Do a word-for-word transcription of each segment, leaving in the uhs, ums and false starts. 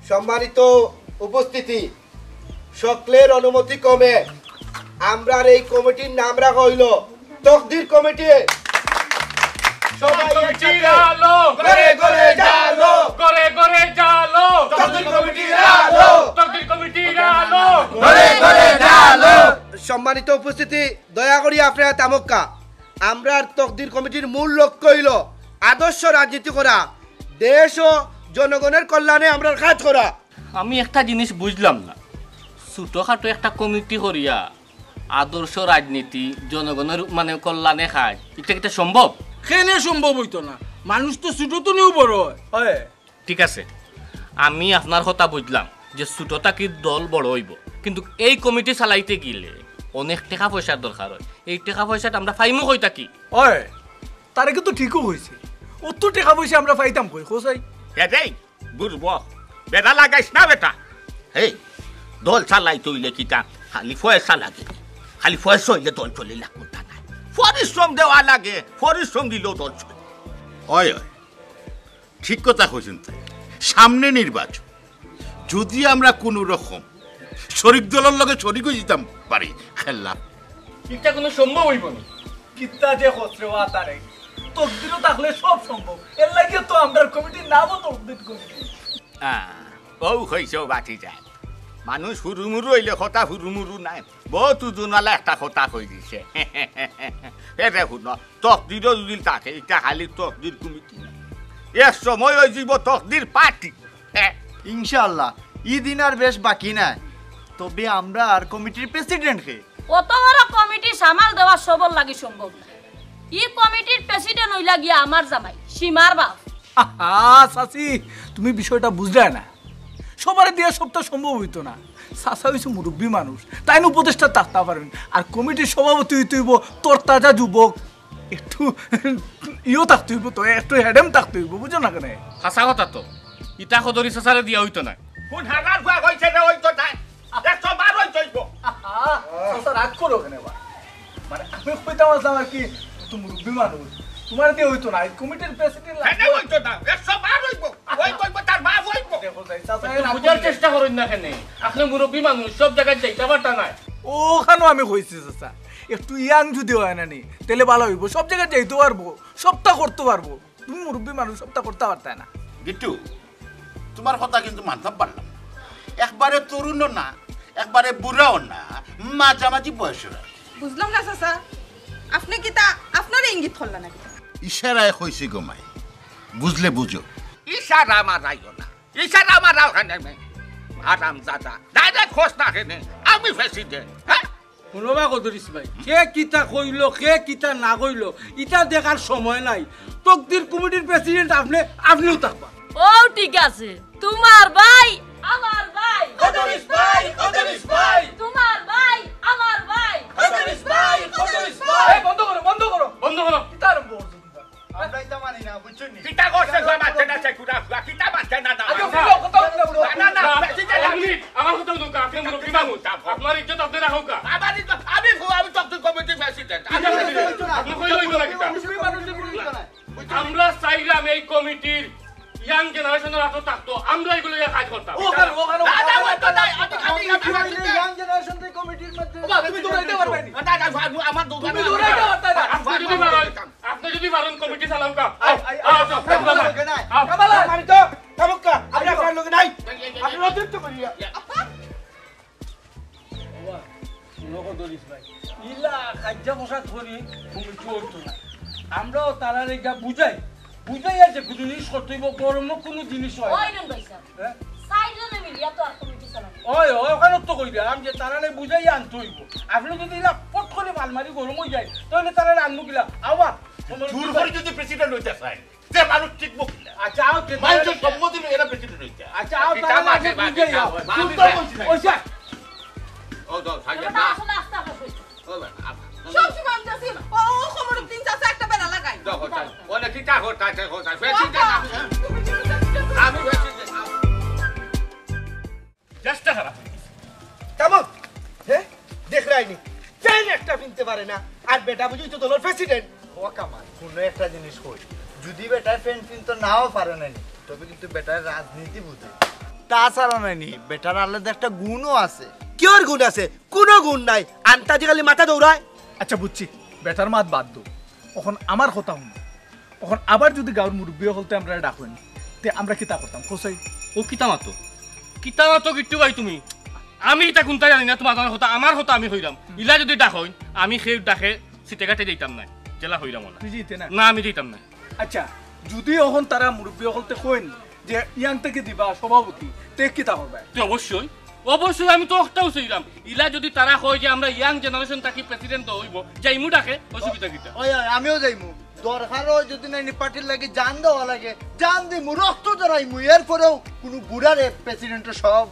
সম্মানিত উপস্থিতি, সকলের অনুমতি ক্রমে আমরার এই কমিটির নাম রাখা হইল তকদির কমিটি। সবাই কমিটির একসাথে আলো, ঘরে ঘরে জালো, ঘরে ঘরে জালো, তকদির কমিটির আলো, তকদির কমিটির আলো, ঘরে ঘরে জালো। সম্মানিত উপস্থিতি, দয়া করি আপনারা থামউক্কা। আমরার তকদির কমিটির মূল লক্ষ্য হইল আদর্শ রাজনীতি করা, দেশ ও জনগণের কল্যাণে আমরার কাজ করা। আমি একটা জিনিস বুঝলাম না, ছোটখাটো একটা কমিটি করিয়া আদর্শ রাজনীতি, জনগণের মানে কল্যাণে কাজ, ইটা কিতা সম্ভব? কেনে সম্ভব হইতো না? মানুষ তো ছোট তো নিউ বড় হয়। হয়। ঠিক আছে, আমি আপনার কথা বুঝলাম যে ছোট থাকি দল বড় হইব, কিন্তু এই কমিটি চালাইতে গেলে অনেক টেকা পয়সার দরকার হয়। এই টেকা পয়সাটা আমরা পাইমু কই থাকি? ওই, তারে কিন্তু ঠিকও কইছে। অত টেকা পয়সা আমরা পাইতাম কই, কও চাই? এটাই বুঝবো, বেড়া লাগাইস না বেটা। এই দল চালাইতে হইলে কিতা খালি পয়সা লাগে? খালি পয়সা হইলে দল চলে, লাগবো তা নাই। পরিশ্রম দেওয়া লাগে, পরিশ্রম দিলেও দল চলে। ওই, ওই, ঠিক কথা কইছেন তাই। সামনে নির্বাচন, যদি আমরা কোনো রকম শরিক দলের লগে শরিক হয়ে যেতাম পারি, খেললাম। ইটা কোনো সম্ভব হইব না। কিতা যে খসরে ওয়া তারে, তকদিরও থাকলে সব সম্ভব। এর লাগিও তো আমরার কমিটির নামও তকদির কমিটি। আহ, ও হইছে বাতি যায়। মানুষ হুরুমুরু হইলে কথা হুরুমুরু নাই। বহুত ওজনওয়ালা একটা কথা কই দিছে। এরে হুনো, তকদিরও যদি থাকে, ইটা খালি তকদির কমিটি না। এক সময় হয়ে যাব তকদির পার্টি। হ্যাঁ। ইনশাআল্লাহ, ই দিন আর বেশ বাকি নাই। তবে আমরার কমিটির প্রেসিডেন্ট কে? অত বড় কমিটি সামাল দেওয়া সবর লাগি সম্ভব না। ই কমিটির প্রেসিডেন্ট হইলা গিয়া আমার জামাই, সীমার বাপ। আহা, চাচি, তুমি বিষয়টা বুঝলায় না। সবারে দিয়া সবটা সম্ভব হইতো না। চাচা হইছে মুরব্বী মানুষ, তাইন উপদেষ্টা থাকতা পারইন। আর কমিটির সভাপতি হইতে হইব তরতাজা যুবক, একটু ইও থাকতে হইব তো, একটু হ্যাডেম থাকতে হইব, বুঝো না কেনে? হাছা কথা তো, ইতা খদরি চাচারে দিয়া হইতো না। কোন হারার গুয়া কইছে রে, হইতো না। একশো বার হইতো হইব। আহা, চাচা রাগ করো কেনে বা? মানে আমি কইতাম আসলাম আর কি, তুমি তো মুরব্বী মানুষ, তোমার দিয়া হইতো না, এই কমিটির প্রেসিডেন্ট লাগবে। কেনে হইতো না? একশো বার হইব। ওই কইব, তার বাপ হইব। দেখো যাই, চাচা, একটু এ রাগ বুঝার করলে। চেষ্টা করইন না কেনে? আপনি মুরব্বী মানুষ, সব জায়গায় যাইতা পারতা না। ওখানেও আমি কইছি চাচা, একটু ইয়াং যদি হয় না নি, তাহলে ভালা হইব, সব জায়গায় যাইতে পারবো, সবটা করতে পারবো। তুমি মুরব্বী মানুষ, সবটা করতে পারতায় না। গিট্টু, তোমার কথা কিন্তু মানতাম পারলাম না। একবারে তরুণও না, একবারে বুড়াও না, মাঝামাঝি বয়সের আর কি। বুঝলাম না চাচা, আপনি কিতা আপনারে ইঙ্গিত করলা নাকি? ইশারায় কইছি গো মাই, বুঝলে বুঝো। ইশারা মারাইও না, ইশারা মারাও কেনে? হারাম দাদা, ডাইরেক্ট খোঁজ না কেনে, আমি প্রেসিডেন্ট, হ্যাঁ? হুনো বা কদরিছ ভাই, কে কিতা কইলো, কে কিতা না কইলো, ইটা দেখার সময় নাই। তকদির কমিটির প্রেসিডেন্ট আপনি, আপনিও থাকবা। ও ঠিক আছে, তোমার ভাই, আমার ভাই। কদরিছ ভাই, কদরিছ ভাই। তোমার ভাই, আমার ভাই। কদরিছ ভাই, কদরিছ ভাই। এই, বন্ধ করো, বন্ধ করো। বন্ধ করো। কিতা আরম্ভ করছো তোমরা? আমরা ইতা মানি না, বুঝছো নি? কিতা করছে গো, মানছে না, সে কুড়া ফুয়া, কিতা মানছে না, না, আগে না। উঠো, কথা উঠো, উঠো। না, না, না, না, বেশি না, না। এক মিনিট, আমার কথা হুনুক্কা, আপনি মুরব্বী মানুষ। আপনার ইজ্জত আপনি রাখুক্কা। আমার ইজ্জত, আমি ফু-, আমি তকদির কমিটির প্রেসিডেন্ট। আপনি কইলে হইতো না কিতা? মুসলিম মানুষের কোনো ইজ্জত নাই। আমরা চাইলাম এই কমিটির ইয়াং জেনারেশনের হাতে থাকতো, আমরা এগুলো নিয়ে কাজ করতাম। ওখানে, ওখানে, না, না, ওখানে ওটা নাই, আমি, আমি, আমি, আমি, ইয়াং জেনারেশন কমিটির মধ্যে ওবা, তুমি দৌড়াইতে পারবে নি? না, না, আমার দৌড়ানো তুমি দৌড়াইতে পারবে না। আপনি যদি পারেন, আপনি যদি পারেন কমিটি চালাউক্কা। আই, আই, আও, আই, আও, আই, আও, আই, আই, আও। আই, কামাল, আমি তো, কামুক্কা, আমি আপনার লগে নাই। আপনি অতিরিক্ত করিয়া। বাবা, হুনো কদরিছ ভাই, ইলা কাইজ্জা ফসাদ করি কমিটি চলতো না। আমরাও তারারে ইটা বুঝাই, বুঝাইয়া যে কোনো জিনিস করতে হইব, গরমও কোনো জিনিস হয় না। ওই রুম ভাই সাহেব, হ্যাঁ? সাইড জনে মিলিয়া তো আর কমিটি চালানো। ওই, ওই, ওখানে তো কইলাম যে তারারে বুঝাইয়া আনতে হইব। আপনি যদি ইলা ফট করে মাল মারি গরম হয়ে যায়, তাহলে তারারে আনবো কিলা? আবার জোর করে যদি প্রেসিডেন্ট হইতে চায়, যে মানুষ টিকবো কিলা? আচ্ছা, আও, তে মানুষের সম্মতি লইয়া এরা প্রেসিডেন্ট হইতে। আচ্ছা, আও, কিতা তাহলে মাঠে আমি মাঠে বুঝাই যাও। আও। আমি বুঝতে বলছি না। ওই স্যার। ও, যাও, সাইডে ওটা না। আসলে আস্তে আস্তে হইছে। ও, বাবা, আপ-, সব সময় আমি যাচ্ছি, ও, ও, কমরুদ্দিন চাচা একটা বেড়া লাগাই। যাও, যাও। ওনে কিতা করতা, সে করতা। বেশি ও, দেন, আমি, তুমি জোরে জোরে জোরে আমি বেশি দেন। চেষ্টা খারাপ হয়ে গেছে। কামুক, হ্যাঁ? দেখ রাইনি, প্যান্ট একটা পিনতে পারে না, আর বেটা বুঝি তো দলের প্রেসিডেন্ট। ও কামাল, কোনো একটা জিনিস কই, যদি বেটায় প্যান্ট পিনতে নাও পারে না নি, তবে কিন্তু বেটায় রাজনীতি বুঝে। তাছাড়া নাইনি, বেটার আলাদা একটা গুণও আছে। কিওর গুণ আছে? কুনু গুণ নাই, আন্তাজি খালি মাথা দৌড়ায়। আচ্ছা, বুঝছি, বেটার মাত বাদ দেও, অখন আমার কথা হুনো। অখন আবার যুদি গাঁওর মুরব্বি অকলতে আমরারে ডাকইন, তে আমরা কিতা করতাম, কও চাই? ও কিতা মাতো? কিতা মাতো গিট্টু ভাই তুমি? আমি ইতা কুন্তা জানি না, তুমার জানার কথা, আমার কথা আমি কইরাম। ইলা যুদি ডাকইন, আমি কেউর ডাকে সিটে ঘাটে যাইতাম নায়, যেলা কইরাম না। তুই যাইতে না? না, আমি যাইতাম নায়। আচ্ছা, যুদি অখন তারা মুরব্বি অকলতে কইন যে ইয়াং থাকি দিবা সভাপতি, তে কিতা করবায়? তে অবশ্যই, অবশ্যই আমি তো অটাউ চাইরাম। ইলা যুদি তারা কয় যে আমরা ইয়াং জেনারেশন থাকি প্রেসিডেন্ট অইবো, যাইমু ডাকে, অসুবিধা কিতা? ওই, ওই, আমিও যাইমু। দরকার অয় যুদি নাইনি পার্টির লাগি জান দেওয়া লাগে, জান দিমু, রক্ত ঝরাইমু, এরপরেও কুনু বুড়ারে প্রেসিডেন্ট সব,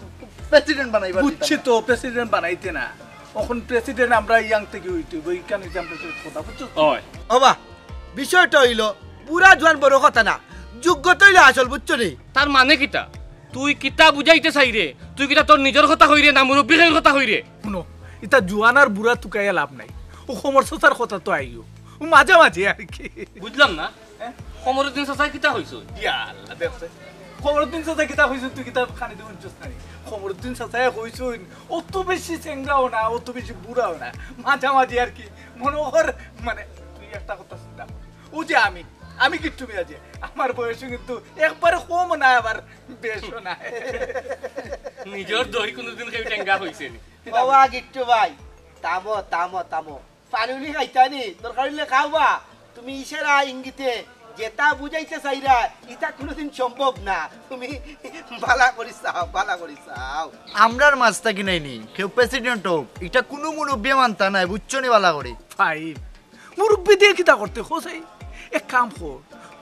প্রেসিডেন্ট বানাইবার দিতাম বুঝছি না। তো, প্রেসিডেন্ট বানাইতে না। অখন প্রেসিডেন্ট আমরা ইয়াং থাকি অইতে অইবো, ইখান অইছে আমরা কথা, বুঝছো? ওই। ওবা, বিষয়টা অইলো, বুড়া জোয়ান বড় কথা না, যোগ্যতা অইলো আসল, বুঝছো নি? তার মানে কিতা? তুই কিতা বুঝাইতে চাইরে? তুই কিতা তোর নিজর কথা কইরে না মুরব্বি কেউর কথা কইরে? হুনো, ইতা জোয়ান আর বুড়া তুকাইয়া লাভ নাই। ও কমর চাচার কথা তো আইও, ও মাঝামাঝি আর কি। বুঝলাম না। হ্যাঁ? কমরুদ্দিন চাচায় কিতা কইছইন? ইয়া আল্লাহ, দেখছে? কমরুদ্দিন চাচায় কিতা কইছইন, তুই কিতা খানি দিবন চুস নাই? কমরুদ্দিন চাচায় কইছইন, অত বেশি চেংরাও না, অত বেশি বুড়াও না, মাঝামাঝি আর কি। মনো কর, মানে, তুই একটা কথা চিন্তা কর। ও যে আমি, আমি কিচ্ছু মিয়া যে, আমার বয়সও কিন্তু একবারে কম না, আবার বেশও না। নিজর দই কুনুদিন কেউ টেঙ্গা কইছে নি? বাবা গিট্টু ভাই, থামো, থামো, থামো। পানি উনি খাইতা নি, দরকার অইলে খাওবা। তুমি ইশারা ইঙ্গিতে যেটা বুঝাইতে চাইরা, ইটা কুনুদিন সম্ভব না। তুমি বালা করি চাও, বালা করি চাও। আমরার মাঝ থাকি নাইনি, কেউ প্রেসিডেন্ট অউক, ইটা কুনু মুরব্বিয়ে মানতা নায়, বুঝছো নি বালা করি? ভাই, মুরব্বি দিয়া কিতা করতে, কও চাই? এক কাম কর,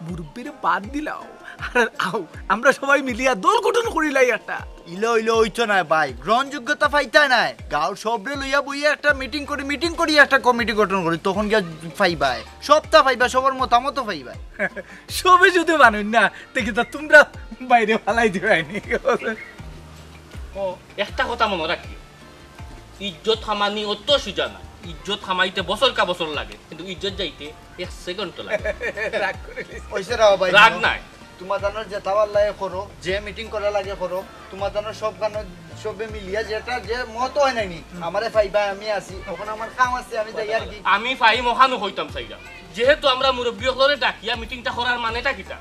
মুরব্বিরে বাদ দিলাও, আর আও, আমরা সবাই মিলিয়া দল গঠন করিলাই একটা। ইলা অইলে অইতো নায় ভাই, গ্রহণযোগ্যতা পাইতায় নায়। গাঁওর সবরে লইয়া বইয়া একটা মিটিং করি, মিটিং করি একটা কমিটি গঠন করি, তখন গিয়া পাইবায়, সবটা পাইবা, সবার মতামত পাইবায়। সবে যুদি মানইন না, তে কিতা তুমরা বাইরে ফালাই দিবায় নি? ও, একটা কথা মনো রাখিও, ইজ্জত কামানি অত সুজা না। ইজ্জত কামাইতে বছর কা বছর লাগে, কিন্তু ইজ্জত যাইতে এক সেকেন্ডও লাগে না। রাগ করিলিস। অইছে রাও ভাই, রাগ নাই। তুমার জানোর যেতা ভালা লাগে করো, যে মিটিং করা লাগে করো, তুমার জানোর সব গানো সবে মিলিয়া যেটা যে মত অয় নাইনি, আমারে পাইবা, আমি আছি। অখন আমার কাম আছে, আমি যাই আর কি। আমি পাই মহানু কইতাম চাইরাম, যেহেতু আমরা মুরব্বি অকলরে ডাকিয়া মিটিংটা করার মানেটা কিতা?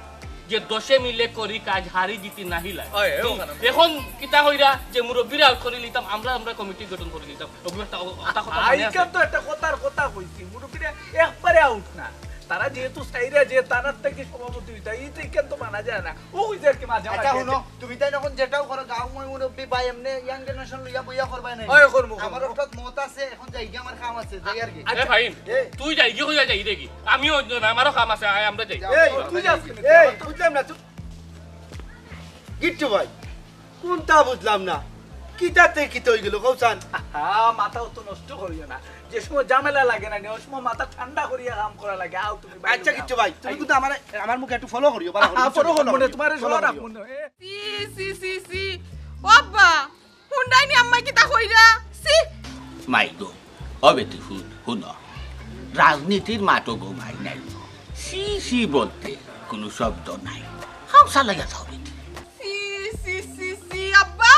যে দশে মিলে করি কাজ, হারি জিতি নাহি লাগে। অয়, অয়, হুম, অখানো। অখন কিতা কইরা যে মুরব্বিরে আউট করিলিতাম, আমরা, আমরা কমিটি গঠন করিলিতাম। ওগুলো একটা অ-, অতা কথা মানে আছে। আইকান তো একটা কথার কথা কইছি, মুরব্বিরা একবারে আউট না। তারা যেহেতু চাইরা যে তারার থাকি সভাপতি অইতা, ইটা ইকান তো মানা যায় না। ও অইছে আর কি মাঝে আচ্ছা, মাঝে। হুনো, তুমি তাই অখন যেটাও করো, গাঁও মই মুরব্বি বা এমনে ইয়াং জেনারেশন লইয়া বইয়া করবায় নায়। অয়, করমু, করমু। আমার একটা মত আছে, অখন যাইগি, আমার কাম আছে, যাই আর কি। এ আচ্ছা। ভাই, এ। তুই যাইগি কইয়া যাই দেখি। আমিও অইতো না, আমারও কাম আছে, আয়, আমরা যাই। যাও, এই, যাও, তুই যাও। যাস কেনে? এই, বুঝলাম না, তুই গিট্টু ভাই, কুনটা বুঝলাম না, কিতাতে কিতা অইগেলো, কও চান? আহা, মাথা অত নষ্ট করিও না। যে সময় ঝামেলা লাগে না, ওই সময় মাথা ঠান্ডা করিয়া কাম করা লাগে। আও তুমি বাইরে আচ্ছা, যাও। গিট্টু ভাই, তুমি আইও। কিন্তু আমারে, আমার মুখে একটু ফলো করিও, বালা করিও, আহা, ফলো ফলো করবো না, করিও, তোমারে ফলো সরা করিও। রাখবো না, এ। ছি, ছি, ছি, ছি। ও আব্বা, হুনরায়নি আম্মায় কিতা কইরা? ছি। মাই গো, ও বেটি হুন, হুনো। রাজনীতির মাঠো গো মাই নাই গো। ছি ছি বলতে কুনু শব্দ নাই। খামসা লাগিয়া যাও বেটি। ছি, ছি, ছি, ছি, আব্বা,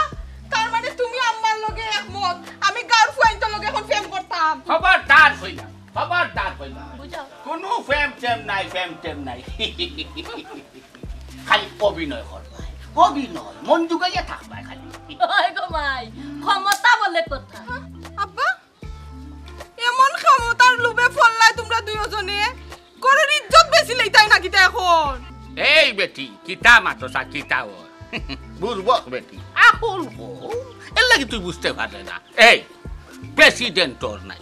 তার মানে তুমি আম্মার লগে একমত? আমি গাঁওর ফুয়াইন্তর লগে অখন প্রেম করতাম? খবরদার কইলাম, খবরদার কইলাম। বুঝাও। কুনু প্রেম টেম নাই, প্রেম টেম নাই। খালি অভিনয় করবায়, অভিনয়। মন জুগাইয়া থাকবায় খালি। ওই গো মাই, ক্ষমতা বলে কথা। আব্বা, এমন ক্ষমতার লোভে পড়লায় তুমরা দুইওজনে, ঘরর ইজ্জত বেচিলাইতায় না কিতা অখন? এই বেটি, কিতা মাতস আর কিতা অর? বুরবক বেটি, আহুল বউ, এরলাগি তুই বুঝতে পাররে না। এই, প্রেসিডেন্টর নাই,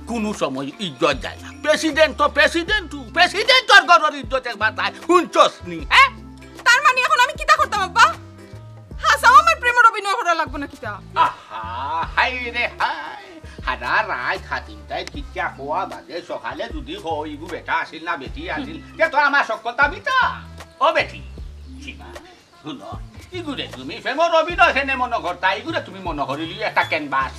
কুনু সময় ইজ্জত যায় না। প্রেসিডেন্ট তো প্রেসিডেন্ট, প্রেসিডেন্টর ঘরর ইজ্জত একবার যায়, হুনছস নি, হ্যাঁ? তার মানে অখন আমি কিতা করতাম আব্বা? হাছাউ আমার প্রেমর অভিনয় করা লাগবো না কিতা? আহা, হায় রে হায়। হারা রাইত হাতিনটায় কিচ্ছা কওয়া বাদে সকালে যুদি কও, ইগু বেটা আছিল না বেটি আছিল, তে তো আমার সকলতা মিছা। ও বেটি, সীমা, হুনো, ইগুরে তুমি প্রেমর অভিনয় কেনে মনো করতায়, ইগুরে তুমি মনো করিলিও একটা ক্যানভাস।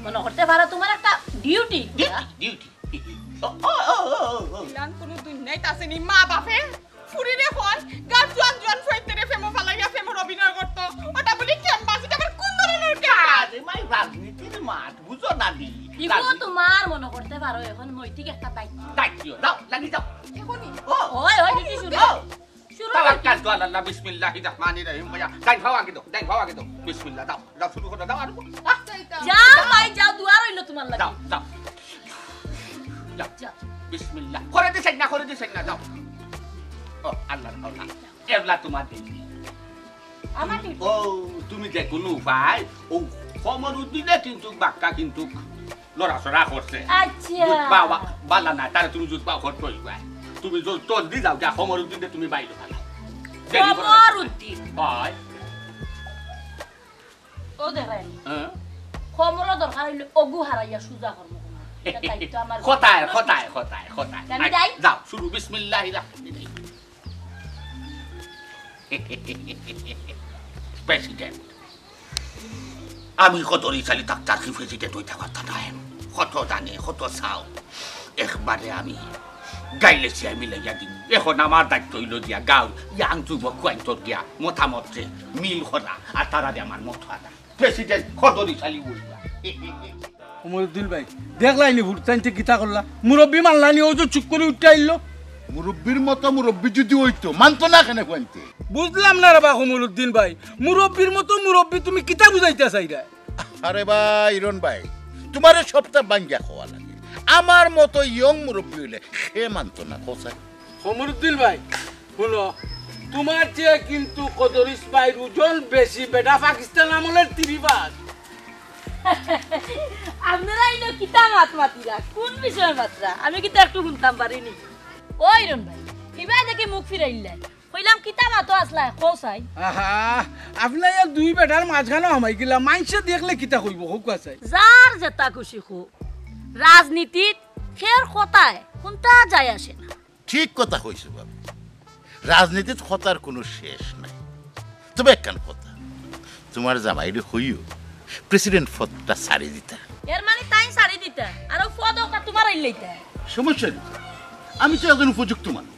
মনো করতে পারো তুমার একটা ডিউটি। Duty, duty. ও, ও, ও, ও, ও। ইলান কুনু দুনিয়াত আছে নি মা বাপে? ফুরিরে কয়, গাঁওর জোয়ান জোয়ান ফুয়াইন্তরে প্রেমো ফালাইয়া প্রেমর অভিনয় করতো। ওটা বলি কে ও তোমার মনে করতে পারো এখন নৈতিক একটা দায়িত্ব। দায়িত্ব, যাও, লাগি যাও। এখনই? ও, ওই, ওই, দিদি, শুনো। ও। শুরু তাওয়াক্কালতু আলাল্লাহ, বিসমিল্লাহির রহমানির রহিম কইয়া, ডাইন পাও আগে দাও, ডাইন পাও আগে দাও। বিসমিল্লাহ, দাও, দাও, শুরু করো, দাও, আর যাও, ভাই, যাও, দোয়া রইল তোমার লাগি। যাও, যাও। যাও। যাও। বিসমিল্লাহ। করে দিছেন না, করে দিছেন না, যাও। ও, আল্লাহর হাওলা। এবলা তোমার দিন। আমার দিন। ও, তুমি যে কোনো উপায়, ও কমরুদ্দিনে কিন্তু বাক্কা কিন্তু লড়াচড়া করছে। আচ্ছা। জুতবা বা-, বালা না, তারে তুমি জুতবা করতে হইবা। তুমি জ-, জলদি যাও, যা কমরুদ্দিনরে তুমি বাইরে ফালাও। দেরি করো না। কমরুদ্দিন? হয়। ও দেখেন। হ্যাঁ? কমরও দরকার হইলে অগু হারাইয়া সুজা করবো। এটা দায়িত্ব আমার। কথায়, কথায়, কথায়, কথায়। আমি আই, যাই? যাও, শুরু বিসমিল্লাহির রহমানির রহিম। প্রেসিডেন্ট, আমি কত রিসালি ডাক্তার কি প্রেসিডেন্ট হইতে পারতাম না। কত জানে, কত চাও, একবারে আমি গাইলে সিয়া মিলাইয়া দিন। এখন আমার দায়িত্ব হইল দিয়া গাঁও ইয়াং যুবক কুয়াইন্তর দিয়া মতামতরে মিল করা আর তারারে আমার মত আনা। প্রেসিডেন্ট কত রিসালি হইবা। কমরুদ্দিন ভাই, দেখলাইনি ভোট চাইতে কিতা করলা? মুরব্বি মানলানি, ও যে চুপ করে উঠে আইলো। মুরব্বির মতো মুরব্বি যদি হইতো, মানতো না কেনে কইতে? বুঝলাম না রে বা কমরুদ্দিন ভাই, মুরব্বির মতো মুরব্বি তুমি কিতা বুঝাইতা চাইরা? আরে বা ইরন ভাই, তোমারে সবটা বাঙ্গিয়া খাওয়া লাগে। আমার মতো ইয়ং মুরব্বি হইলে সে মানতো না, কোথায়? কমরুদ্দিন ভাই, হুনো, তোমার চেয়ে কিন্তু কদরিস ভাইর ওজন বেশি, বেটা পাকিস্তান আমলের তিরিবাস। আপনারা ইনো কিতা মাত মাতিরা? কোন বিষয়ে মাতরা? আমি কিন্তু একটু শুনতাম পারিনি। ও ইরন ভাই, ইবা দেখি মুখ ফিরাইলাই। কইলাম কিতা মাতো আসলা, কও চাই। আহা, আপনারা দুই বেটার মাঝখানো হামাই গেলা, মাইনষে দেখলে কিতা কইবো, কউক্কা চাই। যার যেতা খুশি কউক। রাজনীতিত কেউর কথায় কুন্তা যায় আসে না। ঠিক কথা কইছো বাবু, রাজনীতিত কথার কোনো শেষ নাই। তবে একখান কথা, তোমার জামাইরে কইও প্রেসিডেন্ট পদটা ছাড়ি দিতা। এর মানে তাইন ছাড়ি দিতা, আর ও পদ ওটা তোমার আইলাইতা? সমস্যা নেই, আমি তো একজন উপযুক্ত মানুষ।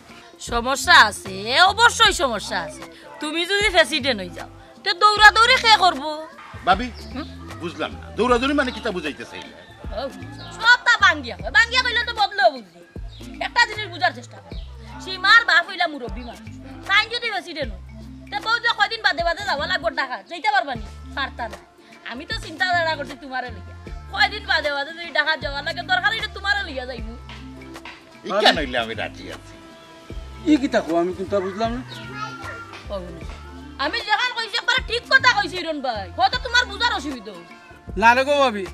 সমস্যা আছে, অবশ্যই সমস্যা আছে। তুমি যদি প্রেসিডেন্ট হই যাও, তে দৌড়াদৌড়ি কে করবো? ভাবি, হুম? বুঝলাম না, দৌড়াদৌড়ি মানে কিতা বুঝাইতে চাইলে? ও, সবটা বাঙ্গিয়া কয়, বাঙ্গিয়া কইলে তো বদলেও বুঝি। একটা জিনিস বুঝার চেষ্টা করো, সীমার বাপ হইলা মুরব্বী মানুষ, তাইন যদি প্রেসিডেন্ট হই, তে বউ যে কয়দিন বাদে বাদে যাওয়া লাগবো ঢাকা, যাইতা পারবা নি? পারতা না। আমি তো চিন্তাধারা করছি তোমারে লইয়া, কয়দিন বাদে বাদে যদি ঢাকা যাওয়া লাগে, দরকার হইলে তোমারে লইয়া যাইমু। ইখান হইলে আমি রাজি আছি। ই কিতা কও, আমি কুন্তা বুঝলাম না। ও, আমি যেখান কইছি একবারে ঠিক কথা কইছি ইরন ভাই, হয়তো তোমার বুঝার অসুবিধা হইছে। না রে গো ভাবি,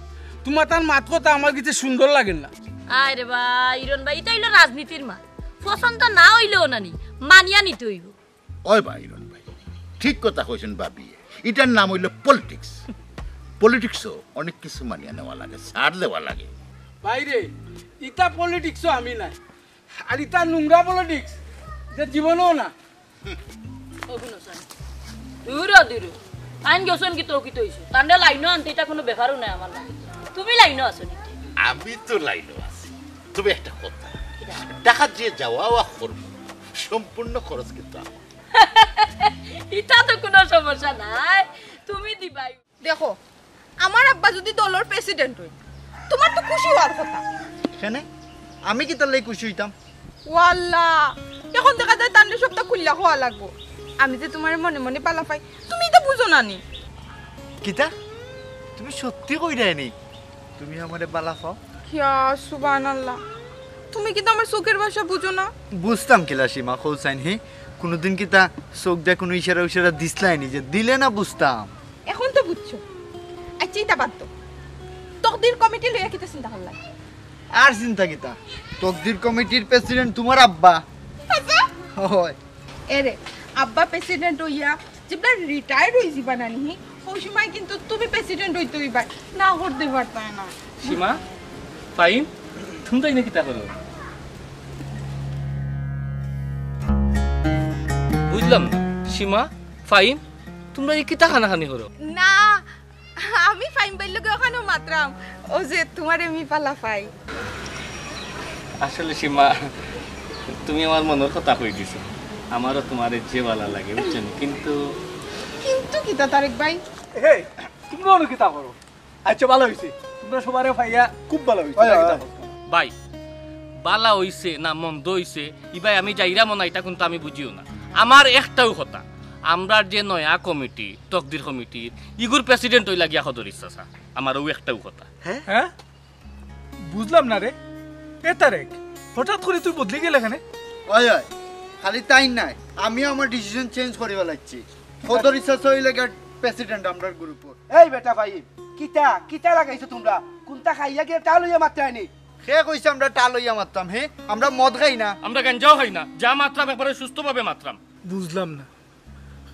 তোমার তার মাত কথা আমার কাছে সুন্দর লাগে না। আয় রে বা, ইরন ভাই, ইটা হইলো রাজনীতির মাত। পছন্দ না হইলেও নানি, মানিয়া নিতে হইব। ওই বা ইরন ভাই, ঠিক কথা কইছেন ভাবি, ইটার নাম হইলো পলিটিক্স। পলিটিক্সও অনেক কিছু মানিয়া নেওয়া লাগে, ছাড় দেওয়া লাগে। ভাই রে, ইটা পলিটিক্সও আমি নাই, আর ইটা নোংরা পলিটিক্স, যে জীবনেও না। ও হুনো সান, দূর ও দূর। আইন গেছেন কি তো কি তো হইছে? তান্ডে লাইনও আনতে এটা কোনো ব্যাপারও নাই আমার লাগে। তুমি লাইনও আছো নি? আমি তো লাইনও আছি। তবে একটা কথা, কিতা? ঢাকাত যে যাওয়া আওয়া করবো, সম্পূর্ণ খরচ কিন্তু আমার। ইটা তো কোনো সমস্যা নাই, তুমি দিবাই। দেখো, আমার আব্বা যদি দলর প্রেসিডেন্ট হই, তোমার তো খুশি হওয়ার কথা। কেনে? আমি কিতার লাগি খুশি হইতাম? ওয়াল্লা, এখন দেখা যায় তানরে সবটা খুলিয়া কওয়া লাগবো। আমি যে তোমারে মনে মনে বালা পাই, তুমি ইতা বুঝো না নি? কিতা? তুমি সত্যি কইরায় নি? তুমি আমারে বালা পাও? ইয়া সুবহানাল্লাহ, তুমি কিতা আমার চোখের ভাষা বুঝো না? বুঝতাম কিলা সীমা, কও চাইন হি? কোনোদিন কিতা চোখ দিয়া কোনো ইশারা উশারা দিছলায় নি যে দিলে না বুঝতাম? এখন তো বুঝছো। আচ্ছা, ইতা বাদ দাও। তকদির কমিটি লইয়া কিতা চিন্তা করলায়? আর চিন্তা কিতা? তকদির কমিটির প্রেসিডেন্ট তোমার আব্বা। আচ্ছা। হয়। এরে, আব্বা প্রেসিডেন্ট হইয়া যেবলা রিটায়ার্ড হই যিবা নানি, ওই সময় কিন্তু তুমি প্রেসিডেন্ট হইতে হইবা, না করতে পারতায় না। সীমা, ফাহিম, তুমরা ইনো কিতা করো? বুঝলাম না। সীমা, ফাহিম, তুমরা ই কিতা কানাকানি করো? না, আমি ফাহিম ভাইর লগে ওখানো মাতরাম, ও যে তোমারে আমি বালা পাই। আসলে সীমা, তুমি আমার মনর কথা কই দিছো। আমারও তোমারে যে বালা লাগে, বুঝছো নি? কিন্তু কিন্তু কিতা তারেক ভাই? এই, তুমরা ইনো কিতা করো? আচ্ছা, ভালা হইছে। তোমরা সবারে পাইয়া খুব ভালা অইছে। ভাই, ভালা অইছে না মন্দ অইছে, ইবায় আমি যাইরাম না, ইটা কিন্তু আমি বুঝিও না। আমার একটাউ কথা, আমরার যে নয়া কমিটি, তকদির কমিটির, ইগুর প্রেসিডেন্ট অইলা গিয়া কদরিছ চাচা। আমার অউ একটাউ কথা। হ্যাঁ? বুঝলাম না রে। এ তারেক, হঠাৎ করি তুই বদলি গেলে কেনে? অয়, অয়, খালি তাইন নায়, আমিও আমার ডিসিশন চেঞ্জ করিবার লাগছি। কদরিছ চাচা অইলা গিয়া প্রেসিডেন্ট আমরার গ্রুপর। এই বেটা ভাই, কিতা, কিতা লাগাইছো তোমরা? কুনটা খাইয়া গিয়া টাল অইয়া মাতরায়নি? কে কইছে আমরা টাল অইয়া মাতরাম, হে? আমরা মদ খাই না। আমরা গাঞ্জাও খাই না। যা মাতরাম একবারে সুস্থভাবে মাতরাম। বুঝলাম না।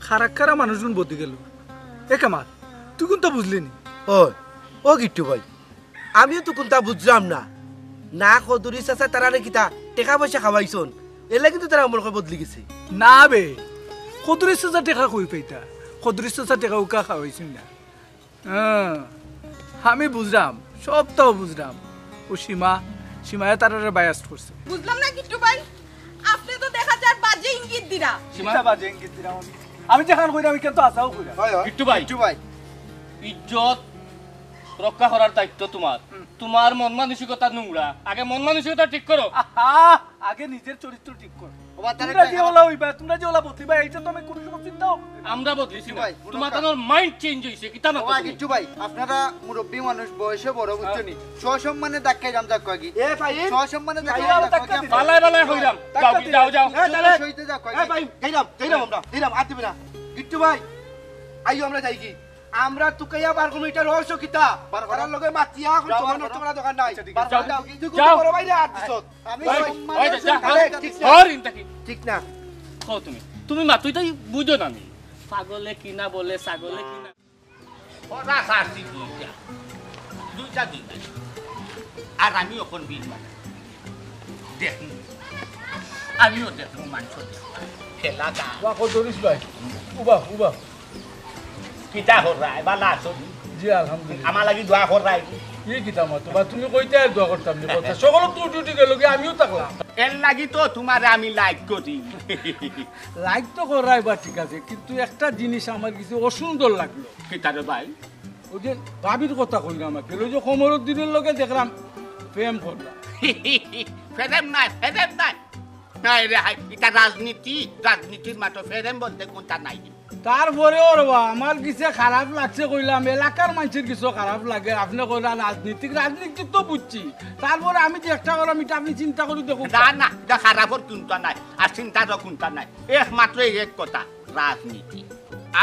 খারাক্কারা মানুষগুন বদলি গেল। এ কামাল, তুই কুনটা বুঝলি নি? ও, ও গিট্টু ভাই, আমিও তো কুনটা বুঝলাম না। না কদরিছ চাচা তারারে কিতা টেকা পয়সা খাওয়াইছন, এরলাগি তো তারা মনে হয় বদলি গেছে। না বে, কদরিছ চাচা টেকা কই পাইতা? কদরিছ চাচা টেকা উকা খাওয়াইছইন না। হ্যাঁ, আমি বুঝলাম, সবটাউ বুঝলাম। ও সীমা, সীমায় তারারে বায়াস করছে। বুঝলাম না গিট্টু ভাই, আপনে তো দেখা যার বাজে ইঙ্গিত দিরা। সীমা? কিতা বাজে ইঙ্গিত দিরাম আমি? আমি যেখান কইরাম, আমি কিন্তু আশাও কইরাম। হয়, হয়। গিট্টু ভাই। গিট্টু ভাই। ইজ্জত রক্ষা করার দায়িত্ব তুমার। তুমার মন মানসিকতা নোংরা, আগে মন মানসিকতা ঠিক করো। আহা, আগে নিজের চরিত্র ঠিক কর। ওবা, তাহলে তুমরা যে ওলা অইবা, তুমরা যে ওলা বদলিবা, এইটা তো আমি কুনু সময় চিন্তাও করি না। আমরা বদলিছি না। ভাই, তুমার তানোর মাইন্ড চেঞ্জ অইছে, কিতা না ওবা, তুমি? গিট্টু ভাই, আপনারা মুরব্বি মানুষ, বয়সে বড়, বুঝছো নি? সসম্মানে ধাক্কায় যাম, যাক কয়েকই। এ ভাই, সসম্মানে ভাই, ধাক্কায় যাম, যাক ধাক্কা কয়েকই। দিন। বালায় বালায় কইরাম। ধাক্কা যাও, দিন। যাও, যাও। এ, তাহলে, সইতে যাক কয়েকই। এ ভাই, গেলাম, গেলাম আমরা, গেলাম, আর দিবি না। গিট্টু ভাই, আইও আমরা যাইগি। আমরা তুকাইয়া বার করমু, ইটা রহস্য কিতা? বার করো। তারার লগে মাতিয়া এখন যাও, সময় বার নষ্ট করো। করার দরকার নাই। আচ্ছা, ঠিক আছে। বার করো, যাও। যাও। তুই কিন্তু যাও। বড় ভাইরে হাত দিছস। আমি ওই, সম্মান ওই, যা, যা। আরে, ঠিক না। হর ইনতা কি? ঠিক না। কও তুমি। তুমি মা, তুই তাই বুঝো না নি। পাগলে কি না বলে, ছাগলে কি না। ওরা শাস্তি দুইটা। দুইটা, দুইটা। আর আমি এখন বিল বানাই। দেখুন। আমিও দেখুন, মাংস দেখুন। খেলা দা। বাহ, কত ধরিস ভাই? উবা, উবা। কিতা কররায়? বালা আছো? জি, আলহামদুলিল্লাহ। আমার লাগি দোয়া কররায়? ই কিতা মাতো বা? তুমি কইতে আর দোয়া করতাম নি কথা। সকল তো উঠি উঠি গেল গি, আমিও থাকলাম। এর লাগি তো তুমারে আমি লাইক করি। লাইক তো কররায় বা ঠিক আছে, কিন্তু একটা জিনিস আমার কিছু অসুন্দর লাগলো। কিতা রে ভাই? ওই যে ভাবির কথা কইলাম আর কি, ওই যে কমরুদ্দিনের লগে দেখলাম প্রেম করলাম। প্রেম নাই, প্রেম নাই। নাই রে হাই, ইটা রাজনীতি, রাজনীতির মাঠে প্রেম বলতে কুনটা নাই। তারপরেও রে বা, আমার কিছু খারাপ লাগছে কইলাম, এলাকার মানষর কিছু খারাপ লাগে, আপনে কইরা রাজনীতিক, রাজনীতি তো বুঝছি, তারপরে আমি যে একটা কইলাম, ইটা আপনে চিন্তা করি দেখুন। না, না, ইটা খারাপর কুনটা নাই, আর চিন্তারও কুনটা নাই, একমাত্র এই এক কথা, রাজনীতি।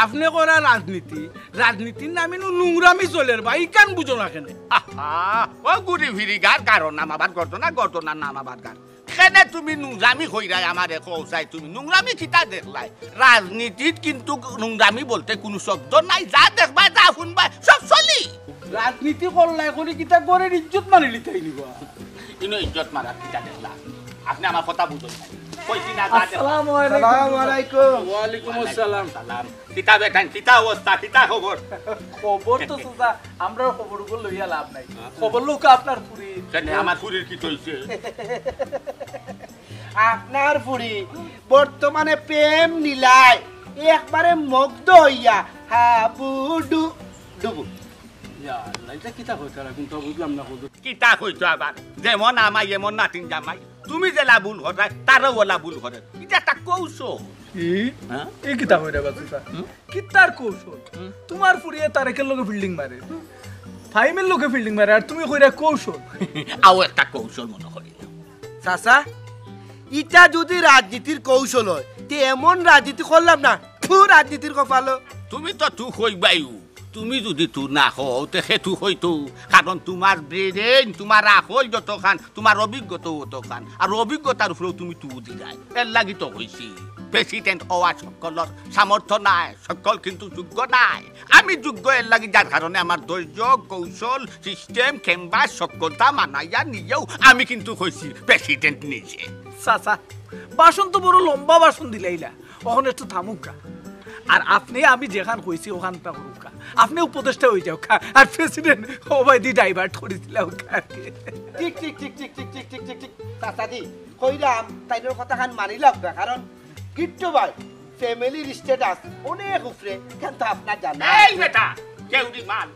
আপনে কইরা রাজনীতি, রাজনীতির নামে নু নোংরামি চলের বা, ইখান বুঝো না কেনে? আহা, ও ঘুরি ফিরি গার, গারো নাম আবার ঘটনা, ঘটনার নাম আবার গার। কেনে তুমি নোংরামি কইরায় আমারে কও চাই, তুমি নোংরামি কিতা দেখলায়? রাজনীতিত কিন্তু নোংরামি বলতে কুনু শব্দ নাই, যা দেখবায়, যা হুনবায়, সব চলি। রাজনীতি করলায় করি কিতা ঘরর ইজ্জত মারি লিতায় নি বা? ইনো ইজ্জত মারার কিতা দেখলা? আপনে আমার কথা বুঝইন না। কইছি না, যা দেখলা। আসসালামু আলাইকুম। আসসালামু আলাইকুম। ওয়ালাইকুম আসসালাম। সালাম। কিতা বেটাইন, কিতা অবস্থা, কিতা খবর? খবর তো চাচা, আমরার খবর উপর লইয়া লাভ নাই। খবর লউক্কা আপনার ফুরির। কেনে, আমার ফুরির কিতা অইছে? আপনার ফুরি বর্তমানে প্রেম নীলায় একবারে মগ্ন অইয়া হাবুডু ডুবু। ইয়া আল্লাহ, ইটা কিতা কইতারা? কুনটা বুঝলাম না কত। কিতা কইতো আবার? যেমন আমাই, এমন নাতিন জামাই। তুমি যেলা ভুল কররায়, তারাও ওলা ভুল করে। ইটা একটা কৌশল। ই? হ্যাঁ? ই কিতা কইরা বা চাচা? হুম? কিতার কৌশল? হুম? তুমার ফুরিয়ে তারেকের লগে ফিল্ডিং মারে। ফাহিমের লগে ফিল্ডিং মারে, আর তুমি কইরায় কৌশল। আও একটা কৌশল মনো করিলাম। চাচা, ইটা যুদি রাজনীতির কৌশল অয়, তে এমন রাজনীতি করলাম না। ফু, রাজনীতির কপালো। তুমি তো তু কইবায়উ। তুমি যুদি তু না কও, তে কে তু কইতো? কারণ তুমার ব্রেইন, তুমার আকল যতখান, তুমার অভিজ্ঞতাও অতখান। আর অভিজ্ঞতার উপরেও তুমি তু দিরায়। এর লাগি তো কইছি, প্রেসিডেন্ট অওয়া সকলর সামর্থ্য নায়, সকল কিন্তু যোগ্য নায়। আমি যোগ্য এর লাগি, যার কারণে আমার ধৈর্য, কৌশল, সিস্টেম, ক্যানভাস, সকলতা মানাইয়া নিয়াউ আমি কিন্তু কইছি প্রেসিডেন্ট নিজে। চাচা, ভাষণ তো বড় লম্বা ভাষণ দিলাইলা। অখন একটু থামুক্কা। আর আপনে আমি যেখান কইছি অখানটা করুক্কা। আপনে উপদেষ্টা অইযাউক্কা। আর প্রেসিডেন্ট অবায়দি ডাইভার্ট করি দিলাউক্কা আর কি। ঠিক, ঠিক, ঠিক। চাচাজি, কইরাম, তাইনর কথাখান মানিলাউক্কা। কারণ গিট্টু ভাই, ফ্যামিলির স্ট্যাটাস অনেক উপরে, কিন্তু আপনার জানা এই বেটা, কেউরি মাল।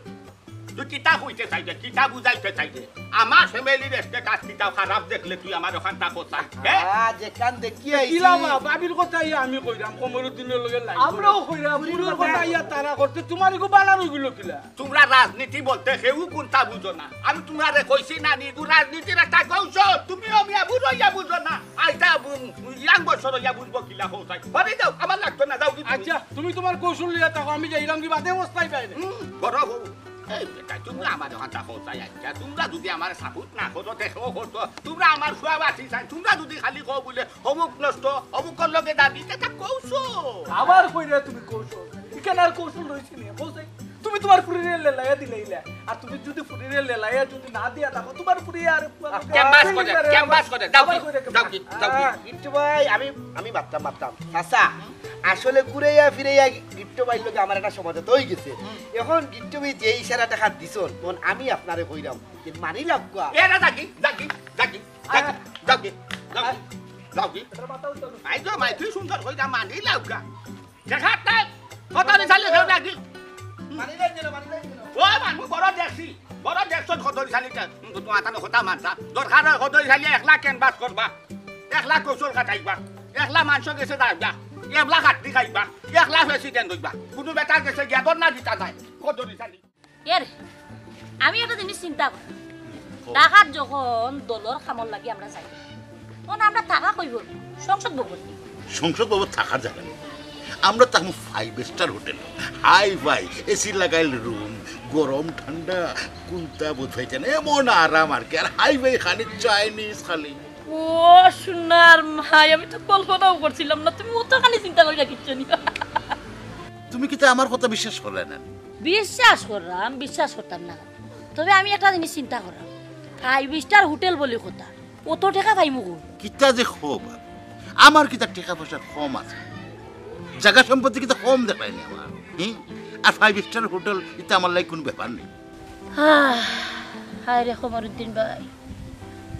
তুই কিতা কইতে চাইরে, কিতা বুঝাইতে চাইরে? আমার ফ্যামিলির স্ট্যাটাস কিতা খারাপ দেখলে তুই আমার অখানতা কছাই, হ্যাঁ? আ, যেখান দেখিয়া আইছি। কিলা বা, ভাবির কথা ইয়া আমি কইরাম, কমরুদ্দিনর লগে লাইন আমরাও করে। কইরাম, বুড়ির বুড়ির কথা কথা ইয়া তারা করতে, তুমার ইগু বানান অইগেলো কিলা? তুমরা রাজনীতি বলতে কেউ কুনতা বুঝো না। আমি তুমরারে কইছি না নি, ইগু রাজনীতির একটা কৌশল। তুমিও মিয়া বুড়া অইয়া বুঝো না। আইতা, উম, ইয়াং বয়সর অইয়া বুঝবো কিলা কছাই। হরি যাও, আমার লাগতো না, যাও কি তুমি? আচ্ছা, তুমি তুমার কৌশল লইয়া থাকো, আমি যাইরাম কি বাদে বস্তাই পাই না। হুম, বড় হও। এই বেটা, তুমরা আমার অখানতা কছাই আইচ্ছা। তুমরা যুদি আমারে সাপোর্ট না করো, দেখো করতো, তুমরা আমার ফুয়া বাতি চাই, তুমরা যুদি খালি কও বুলে অমুক নষ্ট, অমুকর লগে দাবি, ইটা কৌশল। আবার কইরে তুমি কৌশল? ইখান আর কৌশল রইছে নি, কছাই? তুমি তুমার ফুরিরে লেলাইয়া দিলাইলা, আর তুমি যুদি ফুরিরে লেলাইয়া যুদি না দিয়া থাকো, তুমার ফুরি আর ফুয়া লগে ক্যাম্পাস করে, ক্যাম্পাস করে, যাও আবার কি, কইরে যাও কি, যাও কি? আ, গিট্টু ভাই, আমি, আমি মাততাম, মাততাম। চাচা, আসলে ঘুরাইয়া ফিরাইয়া গিট্টু ভাইর লগে আমার একটা সমঝোতা অইগেছে। অখন গিট্টু ভাই যে ইশারাটা দিছইন, তখন আমি আপনারে কইরাম, যে মানি লাউক্কা। এ না, যাও কি, যাও কি, যাও কি, যাও কি, যাও কি, যাও কি, যাও কি? আই তো মাই, তুই সুন্দর কইরা মানি লাউক্কা। দেখা তাই, কত নিছালি খেয়ে দেখি। মানি লাইন দিল, মানি লাইন দিল। ও মানুষ বড় দেখছি, বড় দেখছো কত নিছালি তে। কিন্তু তোমার তাহলে কথা মানতা। দরকার হয় কত নিছালি এক লাখ ক্যানভাস করবা, এক লাখ কৌশল খাটাইবা, এক লাখ মাংস গেছে যাইবা, এক লাখ আটটি খাইবা, এক লাখ প্রেসিডেন্ট হইবা। কোনো বেটার গেছে গিয়া ধর্ণা দিতা যায়। কত নিছালি। এরে, আমি একটা জিনিস চিন্তা করি। ঢাকাত যখন দলর কামর লাগি আমরা যাই, তখন আমরা থাকা কই করবো? সংসদ ভবন। সংসদ ভবন থাকার জাগা নাই। আমরা থাকমু five star hotel, hi fi, AC লাগাইল রুম, গরম ঠান্ডা, কুনতা বুঝাইতে না, এমন আরাম আর কি। আর হাই ফাই খালি চাইনিজ খালি। ও সোনার মাই, আমি তো কল্পনাও করছিলাম না তুমি অতখানি চিন্তা করিয়া কিচ্ছু নি। তুমি কিতা আমার কথা বিশ্বাস কররায় না? বিশ্বাস কররাম, বিশ্বাস করতাম না। তবে আমি একটা জিনিস চিন্তা কররাম, ফাইভ স্টার হোটেল বলি কথা, অত টেকা পাইমু কই? কিতা যে কও বা, আমার কিতা টেকা পয়সা কম আছে? জাগা সম্পত্তি কিতা কম দেখায় নি আমার? হুম? আর ফাইভ স্টার হোটেল ইতা আমার লাগি কুনু ব্যাপার নি। আহ, হায় রে কমরুদ্দিন ভাই,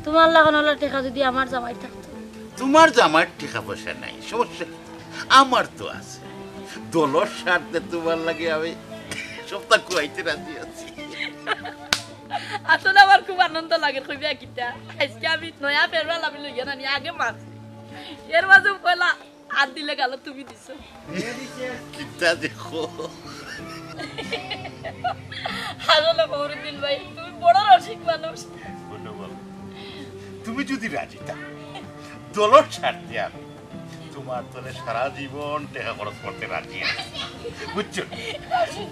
তোমার লাখান অলা টেকা যদি আমার জামাইর থাকতো। তোমার জামাইর টেকা পয়সা নাই, সমস্যা কিতা? আমার তো আছে। দলর স্বার্থে তোমার লাগি আমি সবতা খুয়াইতে রাজি আছি। আসলে আমার খুব আনন্দ লাগে, কইবা কিতা? আইজকে আমি নয়া ফেরওয়াল আমি লইয়া নানি, আগে মাছ। এর মাঝে পয়লা হাত দিলে গেল তুমি দিছো। কিতা দেখো? আসলে কমরুদ্দিন ভাই, তুমি বড় রসিক মানুষ। ধন্যবাদ। তুমি যদি রাজি থাকো, দলর স্বার্থে আমি তোমার তলে সারা জীবন টেকা খরচ করতে রাজি আছি। বুঝছো?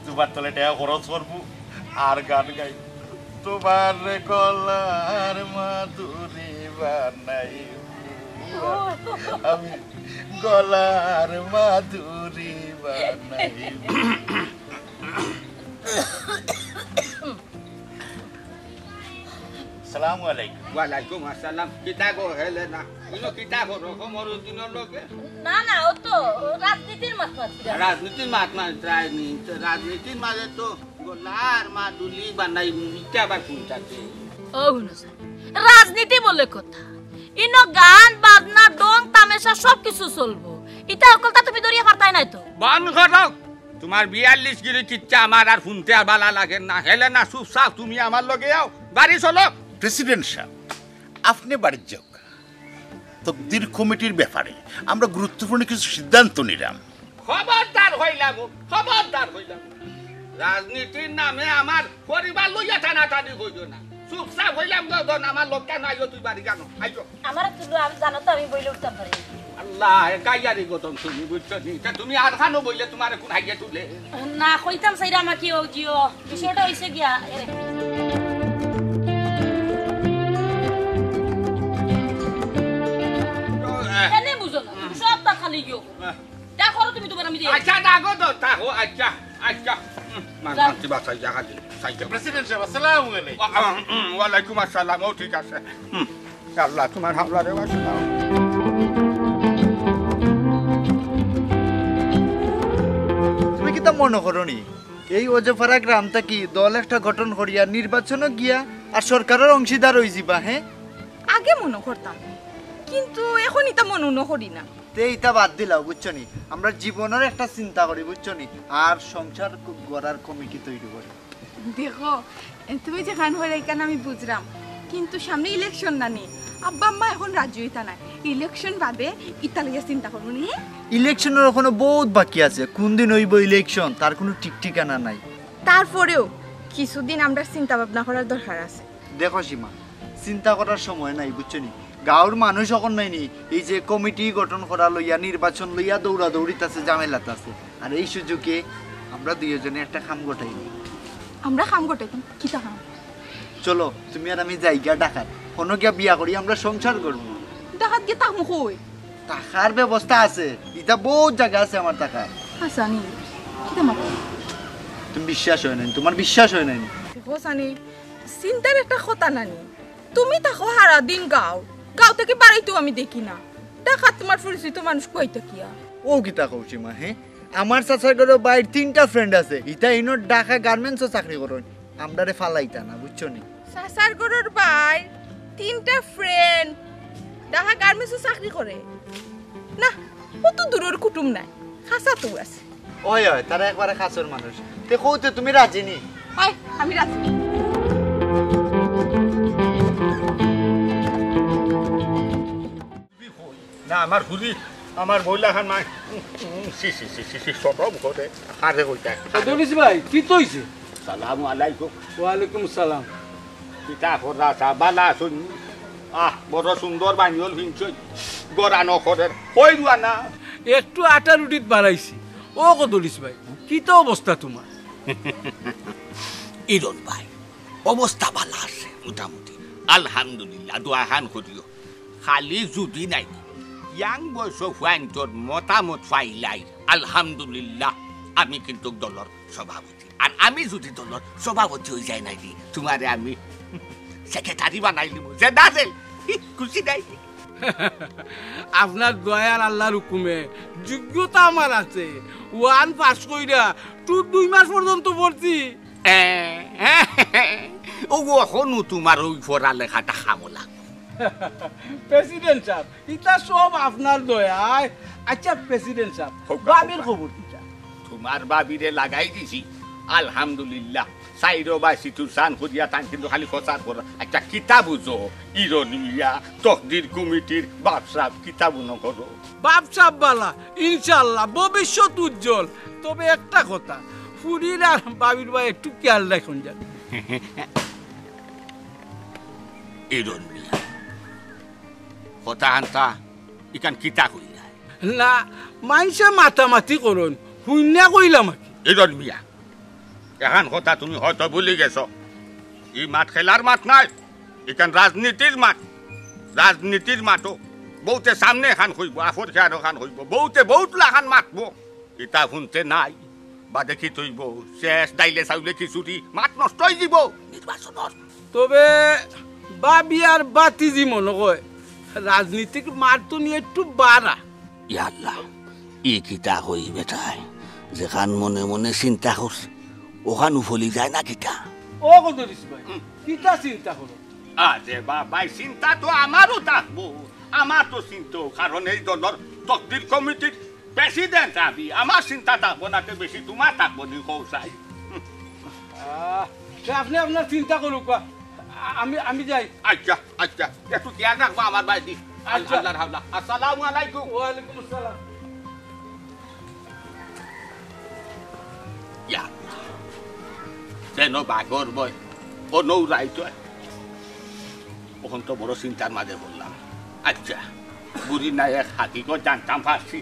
তোমার তলে টেকা খরচ করবো আর গান গাইবো। তোমার গলার মাধুরী বানাইবো। আমি গলার মাধুরী বানাইবো। সালামু আলাইকুম। ওয়ালাইকুম আসসালাম। কিতা গো হেলেনা? ইনো কিতা করো কমরুদ্দিনর লগে? না, না, ও তো রাজনীতির মাত মাতছিল। রাজনীতির মাত মাত, রাজনীতি, রাজনীতির মাঝে তো গলার মাধুরী বানাই, ইটা আবার কোনটাতে? ও, হুনো স্যার, রাজনীতি বলে কথা। ইনো গান, বাজনা, ঢং, তামেশা সব কিছু চলবো। ইতা হকলতা তুমি ধরিয়া পারতায় নায় তো। বন্ধ করো। তোমার বিয়াল্লিশ গিরি কিচ্ছা আমার আর হুনতে আর বালা লাগে না। হেলেনা, চুপচাপ তুমি আমার লগে আও। বাড়ি চলো। প্রেসিডেন্ট সাহেব, আপনে বাড়িত যাউক্কা। তকদির কমিটির ব্যাপারে আমরা গুরুত্বপূর্ণ কিছু সিদ্ধান্ত নিলাম। খবরদার কইলাম, খবরদার কইলাম। রাজনীতির নামে আমার পরিবার লইয়া টানাটানি কইও না। চুপচাপ কইলাম, গদন, আমার লগে নাইও তুই বাড়ি জানো। আইও। আমার তুলু আমি জানো তো আমি বইলে উঠতাম পারি। আল্লাহ, এ গাইয়ারি গদন তুমি বুঝছো নি? তা তুমি আর খানো বইলে তোমার এখন হাইয়া তুলে। না, কইতাম চাইরা আমাকে ও জিও। বিষয়টা হইছে গিয়া, এ। এনে বুঝো না, তুমি সবতা খালি গিও। তা করো তুমি তোমার আমি দিয়ে। আচ্ছা, না গো, তো, তা হো, আচ্ছা, আচ্ছা। হুম, মান যাও। শান্তি বাঁচাই জাগা দিন, সাইকেল। প্রেসিডেন্ট সাহেব, আসসালামু আলাইকুম। ওয়া-, আ, হুম, ওয়ালাইকুম আসসালাম, ও ঠিক আছে। হুম, আল্লাহ, তোমার হাওলা রে বাঁচাও। তুমি কিতা মনো করো নি? এই অজপাড়া গ্রাম থাকি দল একটা গঠন করিয়া নির্বাচনো গিয়া আর সরকারর অংশীদার অইযিবা, হ্যাঁ? আগে মনো করতাম, কিন্তু এখন ইতা মনো করি না। তে ইতা বাদ দিলাও, বুঝছো নি? আমরা জীবনর একটা চিন্তা করি, বুঝছো নি? আর সংসার ক-, গড়ার কমিটি তৈরি করি। দেখো, তুমি যেখান হইলে এখান আমি বুঝলাম, কিন্তু সামনে ইলেকশন না নি, আব্বা আম্মা এখন রাজি হইতা নাই। ইলেকশন বাদে ইতা লইয়া চিন্তা করবো নি। ইলেকশনর এখনো বহুত বাকি আছে, কোন দিন হইব ইলেকশন তার কোনো ঠিক ঠিকানা নাই। তারপরেও কিছুদিন আমরা চিন্তা ভাবনা করার দরকার আছে। দেখো সীমা, চিন্তা করার সময় নাই, বুঝছো নি? গাঁওর মানুষ অখন নাই নি, এই যে কমিটি গঠন করা লইয়া, নির্বাচন লইয়া দৌড়াদৌড়িত আছে, ঝামেলাত আছে। আর এই সুযোগে আমরা দুইজনে একটা কাম গটাই নি। আমরা কাম গটাইতাম? কিতা কাম? চলো, তুমি আর আমি যাইগা ঢাকাত, হনো গিয়া বিয়া করি, আমরা সংসার করবো। ঢাকাত গিয়া থাকমু কই? থাকার ব্যবস্থা আছে, ইতা বহুত জাগা আছে আমার থাকার। আচ্ছা নি, কিতা মাতো? তুমি বিশ্বাস হয় নাই, তোমার বিশ্বাস হয় নাই নি? দেখো সানি, চিন্তার একটা কথা নানি। তুমি থাকো সারাদিন গাঁও, গাঁও থাকি বাড়িতেও আমি দেখি না। ঢাকাত তোমার পরিচিত মানুষ কই থাকিয়া? ও কিতা কও সীমা, হে? আমার চাচার ঘরো ভাইর তিনটা ফ্রেন্ড আছে, ইতা ইনো ঢাকা গার্মেন্টসও চাকরি করইন, আমরারে ফালাইতা না, বুঝছো নি? চাচার ঘরর ভাইর তিনটা ফ্রেন্ড ঢাকা গার্মেন্টসও চাকরি করে? না, অত দূরর কুটুম নায়, কাছাত আছে। ওই, ওই, তারা একবারে কাছর মানুষ। তে কও তে তুমি রাজি নি? হয়, আমি রাজি। না, আমার হুরি, আমার বইলা খান মাই। সি, সি, সি, সি, সি, সরম করে। আরে কইতা। দলিস ভাই, কিতা অইছে? সালামু আলাইকুম। ওয়ালাইকুম সালাম। কিতা কররা চা, বালা আছইন? আহ, বড় সুন্দর বানিয়ল ফিনছইন। গড়া নখরের। কই রুয়া না? একটু আটা রুটিত বাড়াইছি। ও গো দলিস ভাই, কিতা অবস্থা তোমার? ইরন ভাই, অবস্থা বালা আছে মোটামুটি। আলহামদুলিল্লাহ, দোয়া খান করিও। খালি যুদি নাই, ইয়াং বয়স ফুয়াইন্তর মতামত ফাইলাই। আলহামদুলিল্লাহ, আমি কিন্তু দলর সভাপতি। আর আমি যুদি দলর সভাপতি অই যাই নাই দি, তোমারে আমি সেক্রেটারি বানাইলিমু। যে দাজেল, খুশি নাই? আপনার দয়ার আল্লাহর হুকুমে যোগ্যতা আমার আছে। ওয়ান পাস কইরা টু দুই মাস পর্যন্ত পড়ছি। এ, এ, ও, অখনও তোমার ওই পড়ালেখাটা কামো লাগবো। প্রেসিডেন্ট সাব, ইতা সব আপনার দয়ায়। আচ্ছা, প্রেসিডেন্ট সাব, হোক, হোক। ভাবির খবর কিতা? তোমার ভাবিরে লাগাই দিছি, আলহামদুলিল্লাহ। সাইরো বাই সিটুর সান করিয়া তান কিন্তু খালি খসার করা। আচ্ছা, কিতা বুঝো? ইরন মিয়া, তকদির কমিটির বাপ সাব, কিতা বুনো করো? বাপ সাব বালা, ইনশাআল্লাহ, ভবিষ্যৎ উজ্জ্বল। তবে একটা কথা, ফুরির আর ভাবির বায় একটু খেয়াল রাখুন যেন। ইরন মিয়া, কথা আনতা, ইখান কিতা কইলা? না, মাইনষে মাতামাতি করইন, হুইন্না কইলাম আর কি। ইরন মিয়া, এখান কথা তুমি হয়তো ভুলি গেছো। ই মাত খেলার মাত নায়, ইখান রাজনীতির মাত। রাজনীতির মাতো বউতে সামনে এখান কইবো, আপর খেয়ারো খান কইবো, বউতে বউত লাখান মাতবো। ইতা হুনতে নাই, বাদে কিতা অইবো? শেষ ডাইলে চাউলে খিচুড়ি, মাত নষ্ট অই যিবো নির্বাচনর। তবে ভাবি আর বাতিজি মনো কয়, রাজনীতির মাত তো নি একটু বাড়া। ইয়া আল্লাহ, ই কিতা কই বেটায়? যেখান মনে মনে চিন্তা করছে, ওখান উফলি যায় না কিতা? ও গো দলিস ভাই, হুম। কিতা চিন্তা করো? আরে বাবা, চিন্তা তো আমারও থাকবো, আমার তো চিন্তা, কারণ এই দলর তকদির কমিটির প্রেসিডেন্ট আমি, আমার চিন্তা থাকবো না, তে বেশি তোমার থাকবো নি, কও চাই। আহ, তে আপনি আপনার চিন্তা করুক, আ-, আমি, আমি যাই। আচ্ছা, আচ্ছা, একটু খেয়াল রাখবা আমার বাড়িতে। আচ্ছা। আল্লাহর হাওলা। আসসালামু আলাইকুম। ওয়ালাইকুম আসসালাম। ইয়া, যেন বাগর বয়, ও নৌ রাইত হয়। অখন তো বড় চিন্তার মাঝে পড়লাম। আচ্ছা, বুড়ি না এক হাকিকত জানতাম পারছি,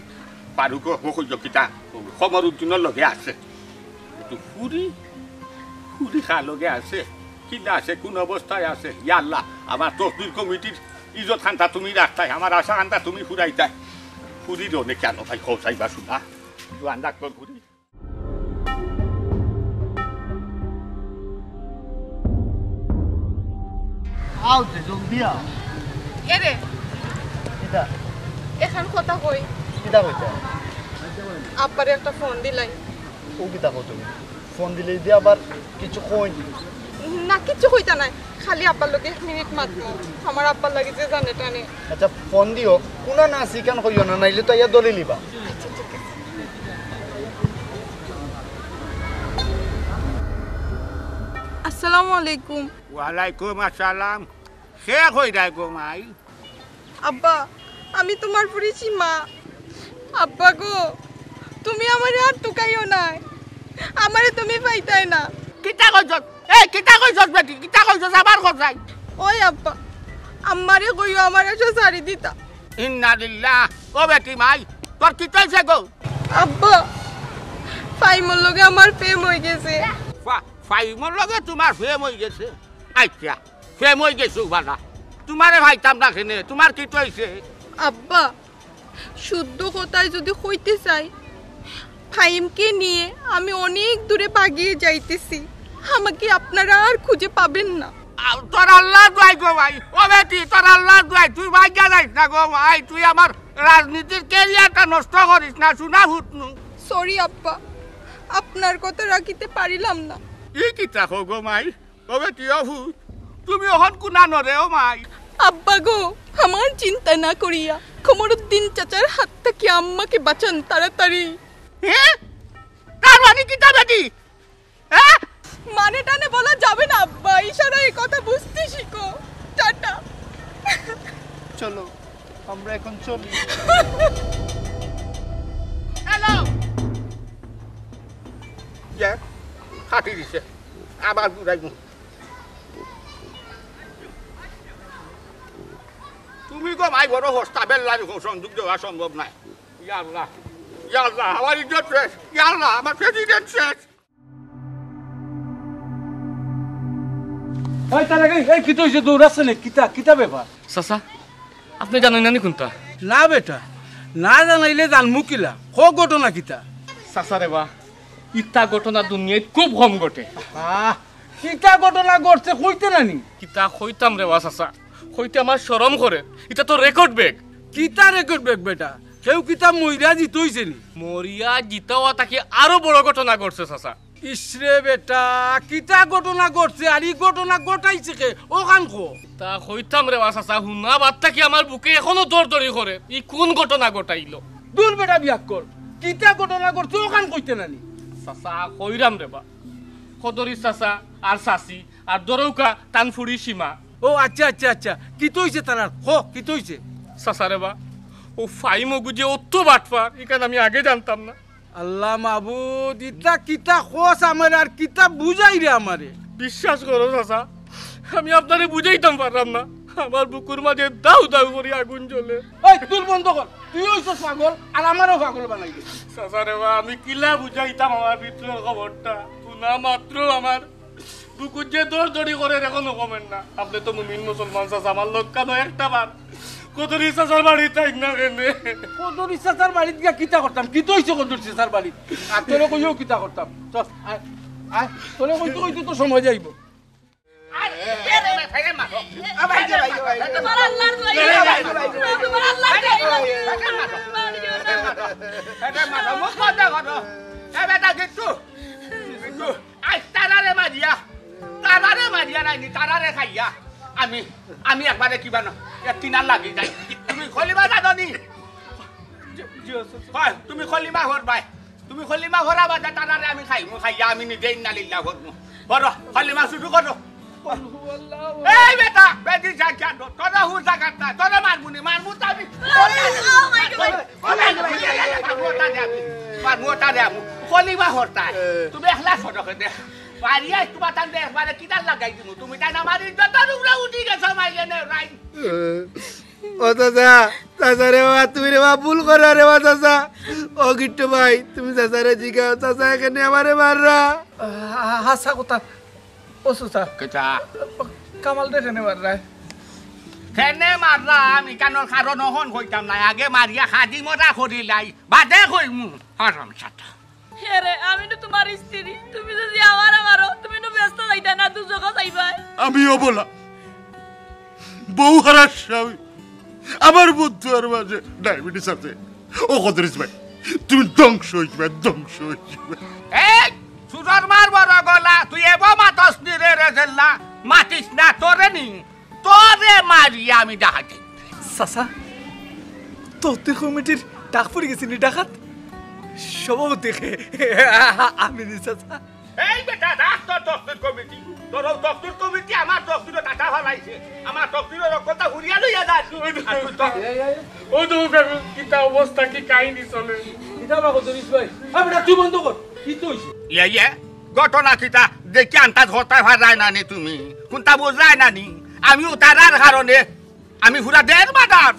ফারুক ও হইল কিতা, কমর উদ্দিনের লগে আছে। কিন্তু ফুরি, ফুরি কার লগে আছে, কিলা আছে, কোন অবস্থায় আছে? ইয়া আল্লাহ, আমার তকদির কমিটির ইজ্জত খানটা তুমি রাখতায়, আমার আশা খানটা তুমি ফুরাইতায়। ফুরির অনেক কেন ভাই, খোঁজাইবা শুনা, জোয়ান ডাক্তার ফুরি। আও তে, জলদি আও। এরে। কিতা? এখান কথা কই। কিতা কইতা? আব্বারে একটা ফোন দিলাই। ও কিতা কও তুমি? ফোন দিলে যদি আবার কিছু কই? না, কিচ্ছু কইতা নাই। খালি আব্বার লগে এক মিনিট মাতমু। আমার আব্বার লাগি যে জানে টানে। আচ্ছা, ফোন দিও। কুনা না আছে ইখান কইও না, নাইলে তো আইয়া দলিলিবা। আচ্ছা, ঠিক আছে। আসসালামু আলাইকুম। ওয়ালাইকুম আসসালাম। কে কইরায় গো মাই? আব্বা, আমি তুমার ফুড়ি সীমা। আব্বা গো, তুমি আমারে আর তুকাইও নায়, আমারে তুমি পাইতায় না। কিতা কইছস? এই কিতা কইছস বেটি? কিতা কইছস? আবার কইছস? ওই আব্বা, আম্মারে কইও আমারে ছাড়ি দিতা। ইন্না লিল্লাহ। ও বেটি মাই, তোর কিতা অইছে গো? আব্বা, ফাইমর লগে আমার প্রেম অই গেছে। ফা-, ফাইমর লগে তুমার প্রেম অই গেছে? আচ্ছা, প্রেম অই গেছে বালা। তুমারে পাইতাম না কেনে? তুমার কিতা অইছে? আব্বা, শুদ্ধ কথায় যদি কইতে চাই, ফাইমকে নিয়ে আমি অনেক দূরে ভাগিয়ে যাইতেছি। আমাকে আপনারা আর খুঁজে পাবেন না। আ, তোর আল্লার দোয়াই গো মাই। ও বেটি, তোর আল্লার দোয়াই, তুই ভাগিয়া যাইস না গো মাই। তুই আমার রাজনীতির careerটা নষ্ট করিস না, শুনা হুতনু। Sorry আব্বা, আপনার কথা রাখিতে পারিলাম না। ই কিতা কও গো মাই? ও বেটি, ও ফুত, তুমি অখন কুনানো রে ও মাই? আব্বা গো, আমার চিন্তা না করিয়া কমরুদ্দিন চাচার হাত থাকি আম্মাকে বাঁচান তাড়াতাড়ি। হে? তার মানে কিতা বেটি? হে? মানে টানে বলা যাবে না আব্বা, ইশারায় কথা বুঝতে শিখো। টাটা। চলো, আমরা এখন চলি। হ্যালো। ইয়া, কাটি দিছে। আবার ঘুরাইমু। তুমি গো মাই বড় হস্তা, বেল্লারি সংযোগ দেওয়া সম্ভব নায়। ইয়া আল্লাহ, ইয়া আল্লাহ, আমার ইজ্জত শেষ। ইয়া আল্লাহ, আমার প্রেসিডেন্ট শেষ। এই তারেক, এই, এই কিতা অইছে? দৌড়াচ্ছে নে, কিতা, কিতা ব্যাপার? চাচা, আপনে জানইন না নি কুনতা? না বেটা, না জানাইলে জানমু কিলা? ক ঘটনা কিতা? চাচা রে বা, ইতা ঘটনা দুনিয়াত খুব কম ঘটে। আহ, কিতা ঘটনা ঘটছে কইতে না নি? কিতা কইতাম রে বা চাচা, কইতে আমার শরম করে। ইতা তো রেকর্ড ব্রেক। কিতা রেকর্ড ব্রেক বেটা? কেউ কিতা মইরা জিতা অইছে নি? মরিয়া জিতা অওয়া থাকি আরো বড় ঘটনা ঘটছে চাচা। ইসরে বেটা, কিতা ঘটনা ঘটছে আর ই ঘটনা ঘটাইছে কে? অখান ক। তা কইতাম রে বা চাচা, হুনা বাদ থাকি আমার বুকে এখনো দরদরি করে। ই কুন ঘটনা ঘটাইলো? দূর বেটা বিয়াক্কল, কিতা ঘটনা ঘটছে অখান কইতে না নি? চাচা, কইরাম রে বা। কদরি চাচা আর চাচি আর দরৌকা তান ফুড়ি সীমা। ও আচ্ছা, আচ্ছা, আচ্ছা, কিতা অইছে তারার? ক, কিতা অইছে? চাচা রে বা, অউ ফাইম অগু যে অত বাটপার, ইখান আমি আগে জানতাম না। আল্লাহ মাবুদ, ইতা কিতা কস আমারে আর কিতা বুঝাইরে আমারে? বিশ্বাস করো চাচা, আমি আপনারে বুঝাইতাম পাররাম না। আমার বুকুর মাঝে দাউ দাউ করি আগুন জ্বলে। এই, তুই বন্ধ কর, তুই অইছস পাগল আর আমারেও পাগল বানাইলি। চাচা রে বা, আমি কিলা বুঝাইতাম আমার ভিতরর খবরটা? হুনা মাত্র আমার বুকুত যে দরদরি করের, এখনো কমের না। আপনে তো মুমিন মুসলমান চাচা, আমার লগে খানো একটা বার কদরি চাচার বাড়িত আইন না কেনে? কদরি চাচার বাড়িত গিয়া কিতা করতাম? কিতা অইছে কদরি চাচার বাড়িত? আর তোরে কইয়াও কিতা করতাম? চল, আয়, আয়, তোরে কইতে কইতে তো সময় যাইবো। আয়, এ, এ, এ, এ, মারো। আ, ভাই, ভাই, ভাই, ভাই। তোমার আল্লাহর দোয়াই। এ, ভাই, ভাই, ভাই। তোমার আল্লাহর দোয়াই। এ, মারো। এ, মারো। মুখ বন্ধ করো। এ, বেটা, কিচ্ছু। কিচ্ছু। আই, তারারে মারিয়া, তারারে মারিয়া নাইনি, তারারে খাইয়া। আমি, আমি একবারে কিবা না, এক কিনার লাগি যাই। তুমি কলিমা জানো নি? জি, জি, স্যার। হয়, তুমি কলিমা পড়বায়। তুমি কলিমা পড়া বাদে তারারে আমি খাইমু, খাইয়া আমি নিজে ইন্না লিল্লাহ পড়মু। পড়ো, কলিমা শুরু করো। এই বেটা, বেটি যা, যা, তোরা হু জাগাত না, তোরা মারমু নি, মারমু তো আমি। Oh my God। মারমু ওটা দে আমি, মারমু ওটা দে আমি। কলিমা পড়তায়। তুমি একলা সড়কে দে। বাড়ি আইস, তোমার তান দেখ, মানে কিতার লাগাই দিমু? তুমি তাই আমার ইজ্জতর উপরে উঠি গেছো, মাইলে নে, রাইট। ও চাচা, চাচা রে বাবা, তুমি রে বাবা ভুল করো রে বাবা চাচা। ও গিট্টু ভাই, তুমি চাচারে জিগাও, চাচা এখানে আমারে মাররা। আ-, আ-, হাছা কথা। ও চাচা। কিতা? কামাল রে কেনে মাররা? কেনে মাররা? আমি কানোর কারণ অখন কইতাম না। আগে মারিয়া খাদি মরা করিলাই, বাদে কইমু। হারাম চাচা। হে রে, আমি তো তোমার স্ত্রী, তুমি যদি আমারে মারো, তুমি তো বেহেস্তো যাইতা না, দুজখো যাইবায়। আমিও বলা, বউ হারার স্বামী, আমার বন্ধুর মাঝে ডায়াবেটিস আছে। ও কদরিস ভাই, তুমি ধ্বংস অইযিবায়, ধ্বংস অইযিবায়। এই, সুজর মার বড় গলা, তুই এবো মাতস নি রে, রে জেল্লা, মাতিস না, তোরে নি। তোরে মারিয়া আমি ডাহাতে। চাচা, তহতির কমিটির ডাক পড়ি গেছে নি ডাকাত? সভাপতি কে? আমি নি চাচা। এই বেটা, ডাক তোর তহতির কমিটি। তোর অউ তকদির কমিটি আমার তকদিরো টাটা ফালাইছে। আমার তকদিরর অকলতা হুরিয়া লইয়া যার। আর তুই তো এই, এই, ও তো দেখো, কিতা অবস্থা, কি কাহিনী চলে। কিতা বা কত রিস ভাই? আ, বেটা, তুই বন্ধ কর। কিতা অইছে? ইয়ে, ইয়ে, ঘটনা কিতা? দেখি আন্দাজ করতায় পাররায় না নি তুমি? কুনতা বুঝরায় না নি? আমি অতার কারণে আমি পুরা দেড় মার্ডার।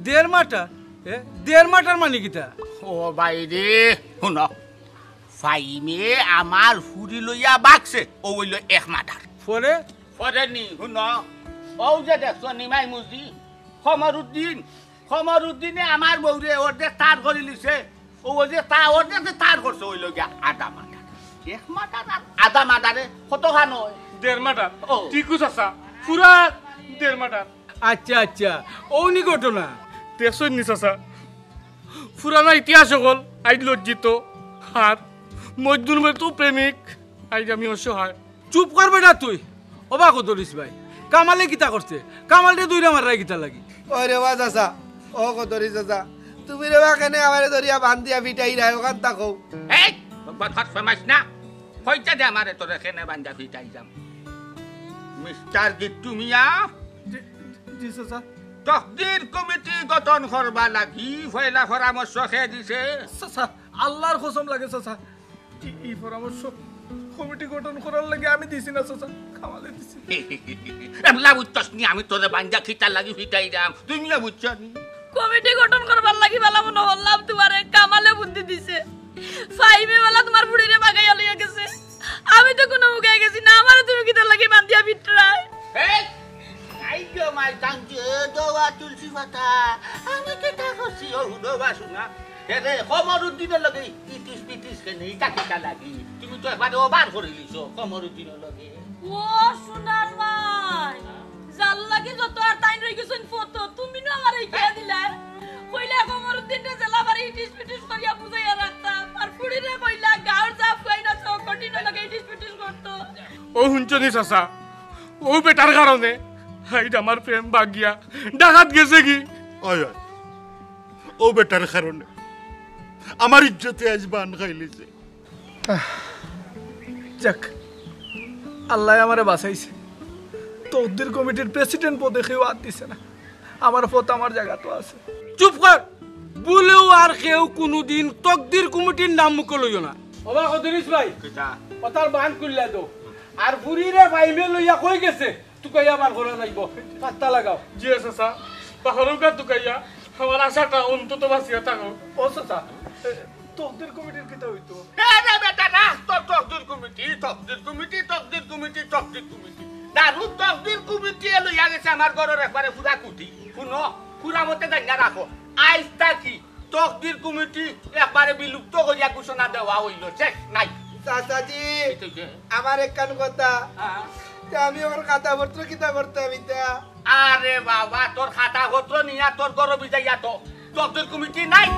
দেড় মার্ডার? এ, দেড় মার্ডার মানে কিতা? ও ভাই রে, হুনো, ফাইমে আমার ফুরি লইয়া বাগছে, অউ অইলো এক মার্ডার। পরে? পরে নি, হুনো, অউ যে দেখছো নি মাইমুজি, কমরুদ্দিন, কমরুদ্দিনে আমার বউরে অর্ধেক তার করিলিছে, অউ যে তা অর্ধেক যে তার করছে, অইলো গিয়া আধা মার্ডার। এক মার্ডার আর আধা মার্ডারে কতখান অয়? দেড় মার্ডার। ও। ঠিক আছে চাচা, পুরা দেড় মার্ডার। আচ্ছা, আচ্ছা, অউ নি ঘটনা। দেখছইন নি চাচা, পুরানা ইতিহাস অকল আইজ লজ্জিত, আর মজনুর মতো প্রেমিক আইজ আমি অসহায়। চুপ কর বেটা তুই। ওবা কদরিস ভাই, কামালে কিতা করছে? কামালরে দুইরা মাররায় কিতা লাগি? ওরে বা চাচা, ও কদরিস চাচা, তুমি রে বা কেনে আমারে ধরিয়া বান্ধিয়া ফিটাইরায়, অখানতা কও। এই, কথা ফেমাস না, কইতে দে আমারে তোরে কেনে বান্ধিয়া ফিটাইরাম। মিস্টার গিট্টু মিয়া, জি, জি চাচা। তকদির কমিটি গঠন করবার লাগি পয়লা পরামর্শ কে দিছে? চাচা, আল্লার কসম লাগে চাচা, ই, ই পরামর্শ কমিটি গঠন করার লাগি আমি দিছি না চাচা, কামালে দিছে। এবলা বুঝছস নি আমি তোরে বান্ধিয়া কিতার লাগি ফিটাইরাম, তুমিও বুঝছো নি? কমিটি গঠন করবার লাগি বালা মনো করলাম তুমারে, কামালে বুদ্ধি দিছে। ফাইমে বালা তুমার ফুরিরে বাগাইয়া লইয়া গেছে, আমি তো কুনু মুখাই গেছি না, আমারে তুমি কিতার লাগি বান্ধিয়া ফিটাইরায়? এই, আইগো মাই তাঙ্গি, এ দোয়া তুলসী পাতা, আমি কিতা করছি, ও হুনো বা শুনা। এরে, কমরুদ্দিনর লগে ইটিস পিটিস কেনে, ইটা কিতা লাগি? তুমি তো একবারে ওভার করিলিছো কমরুদ্দিনর লগে। ও সোনার মাই, যার লাগি যত আর তাইন রই গেছইন ফটো, তুমি না আমারে ইকিয়া দিলায়। কইলা কমরুদ্দিনরে জেলা বাড়ি ইটিস পিটিস করিয়া বুঝাইয়া রাখতাম। আর ফুরিরে কইলা গাউর যা ফুয়াইন আছে, কঠিনর লগে ইটিস পিটিস করতো। ও হুনছো নি চাচা, অউ বেটার কারণে আইজ আমার প্রেম বাগিয়া ঢাকাত গেছেগি। অয়, অয়। অউ বেটার কারণে আমার ইজ্জতে আইজ বান খাইলিছে। যাক, আল্লায় আমারে বাঁচাইছে। তকদির কমিটির প্রেসিডেন্ট পদে কেউ আত দিছে না। আমার পদ আমার জাগাত আছে। চুপ কর। ভুলেও আর কেউ কুনুদিন তকদির কমিটির নাম মুখো লইও না। ওবা কদরিস ভাই, কিতা? অতার বান খুলিয়া দেও। আর ফুরিরে ফাইমে লইয়া কই গেছে? তুকাইয়া বার করা লাগবো, পাত্তা লাগাও। জি চাচা, পাহাড়ের গা তুকাইয়া আমার আশাটা অন্তত বাঁচিয়া থাকো। ও চাচা, এ, তকদির কমিটির কিতা অইতো? এ রে বেটা, না, তোর তকদির কমিটি, তকদির কমিটি, তকদির কমিটি, তকদির কমিটি। দারুণ তকদির কমিটি এ লইয়া গেছে আমার ঘরর একবারে পুরা কুটি। হুনো, পুরা মতে জানিয়া রাখো। আইজ থাকি তকদির কমিটি একবারে বিলুপ্ত করিয়া ঘোষণা দেওয়া অইলো, শেষ নাই। চাচাজি, এই তো যে। আমার একখান কথা, হ্যাঁ। তে আমি অখন খাতাপত্র কিতা করতাম ইতা? আরে বাবা, তোর খাতাপত্র নিয়া তোর ঘরো বিজাইয়া তো তকদির কমিটি নাই।